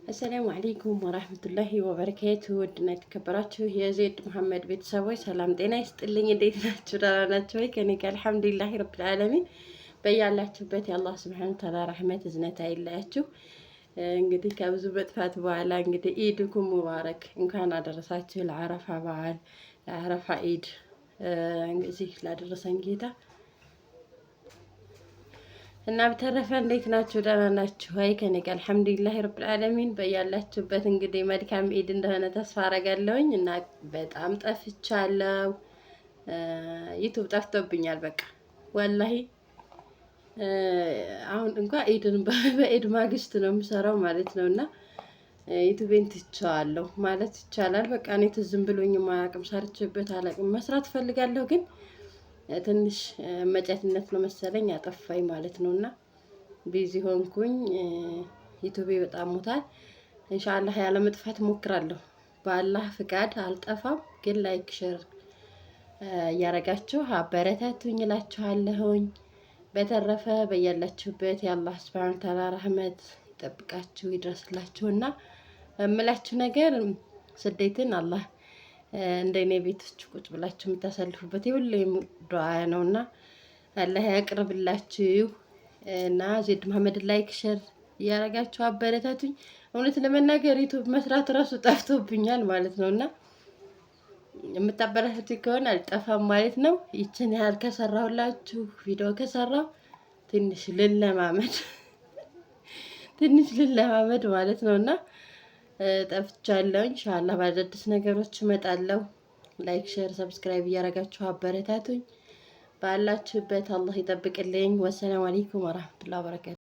السلام عليكم ورحمة الله وبركاته። ውድና የተከበራችሁ የዜድ መሐመድ ቤተሰቦች ሰላም ጤና ይስጥልኝ። እንዴት ናችሁ? ደህና ናችሁ ወይ? ከኔ ጋር الحمد لله رب العالمين። በያላችሁበት የአላህ سبحانه وتعالى ረህመት እዝነት አይለያችሁ። እንግዲህ ከብዙ መጥፋት በኋላ እንግዲህ عيدكم مبارك፣ እንኳን አደረሳችሁ ለአረፋ በዓል፣ ለአረፋ ኢድ፣ እንግዲህ ላደረሰን ጌታ። እና በተረፈ እንዴት ናችሁ? ደህና ናችሁ ወይ? ከኔ ጋር الحمد لله رب العالمين። በያላችሁበት እንግዲህ መልካም ኢድ እንደሆነ ተስፋ አረጋለሁኝ። እና በጣም ጠፍቻለሁ። ዩቱብ ጠፍቶብኛል። በቃ والله አሁን እንኳ ኢድን በኢድ ማግስት ነው የምሰራው ማለት ነው። እና ዩቱቤን ትቼዋለሁ ማለት ይቻላል። በቃ እኔ ትዝም ብሎኝ አያውቅም፣ ሰርቼበት አላውቅም። መስራት እፈልጋለሁ ግን ትንሽ መጫትነት ነው መሰለኝ አጠፋኝ ማለት ነው። እና busy ሆንኩኝ። ዩቱቤ በጣም ሞታል። إن شاء الله ያለ መጥፋት እሞክራለሁ። በአላህ ፍቃድ አልጠፋም። ግን like፣ share እያረጋችሁ አበረታቱኝ እላችኋለሁኝ። በተረፈ በያላችሁበት የአላህ سبحانه وتعالى ረህመት ይጠብቃችሁ ይድረስላችሁና እምላችሁ ነገር ስደትን አላህ እንደ እኔ ቤቶች ቁጭ ብላችሁ የምታሳልፉበት የሁሌም ዱዓ ነውና አላህ ያቅርብላችሁ። እና ዜድ መሐመድ like፣ share እያደረጋችሁ አበረታቱኝ። እውነት ለመናገር ዩቱብ መስራት እራሱ ጠፍቶብኛል ማለት ነው። እና የምታበረታቱኝ ከሆነ አልጠፋም ማለት ነው። ይችን ያህል ከሰራሁላችሁ፣ ቪዲዮ ከሰራሁ ትንሽ ልለማመድ፣ ትንሽ ልለማመድ ማለት ነው። እና ጠፍቻለሁ። إن شاء الله በአዳዲስ ነገሮች እመጣለሁ። Like፣ share፣ subscribe እያደረጋችሁ አበረታቱኝ። ባላችሁበት አላህ ይጠብቅልኝ። والسلام عليكم ورحمة الله وبركاته።